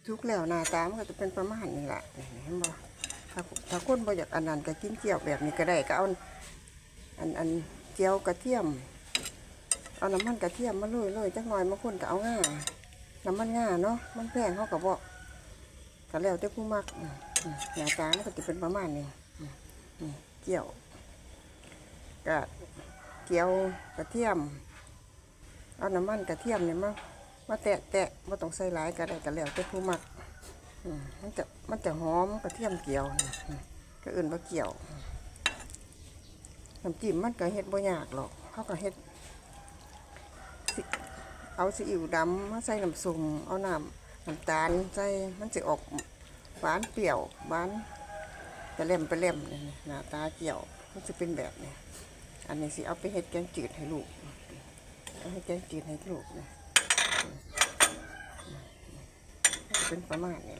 ສຸກແລ້ວໜ້າຕາມັນກໍຈະເປັນປະມານນີ້ລະ ນີ້ເຫັນບໍ່? ຖ້າ ຖ້າຄົນບໍ່ຢາກອັນນັ້ນກໍກິນຈຽວແບບນີ້ກໍໄດ້ ກໍເອົາອັນ ອັນ ຈຽວກະທຽມ ເອົານ້ຳມັນກະທຽມມາໂລຍໆ ຈັກໜ່ອຍ ບາງຄົນກໍເອົາງາ ນ້ຳມັນງາເນາະ ມັນແພງ ເຮົາກໍບໍ່ ກໍແລ້ວແຕ່ຜູ້ມັກ. ອືມ ອືມ ໜ້າຕາມັນກໍຈະເປັນປະມານນີ້. ອືມ ອືມ ຈຽວ ກະຈຽວກະທຽມ ເອົານ້ຳມັນກະທຽມນີ້ມາ ມາແຕະໆ ບໍ່ຕ້ອງໃສ່ຫຼາຍກໍໄດ້ ກໍແລ້ວແຕ່ຜູ້ມັກ. ອືມ ມັນຈະ ມັນຈະຫອມກະທຽມຈຽວ ອືມ ກໍເອີ້ນວ່າຈຽວ. ອືມ ນ້ຳຈິ້ມມັນກໍເຮັດບໍ່ຍາກດອກ ເຮົາກໍເຮັດ ຊິ ເອົາຊີອິ້ວດຳມາໃສ່ນ້ຳສົ້ມ ເອົານ້ຳ ນ້ຳຕານໃສ່ ມັນຊິອອກຫວານ ປຽວ ຫວານ ປະແຫຼມ ປະແຫຼມ. ນີ້ ໜ້າຕາຈຽວມັນຊິເປັນແບບນີ້. ອັນນີ້ຊິເອົາໄປເຮັດແກງຈືດໃຫ້ລູກ ເອົາເຮັດແກງຈືດໃຫ້ລູກນີ້ ເປັນປະມານນີ້.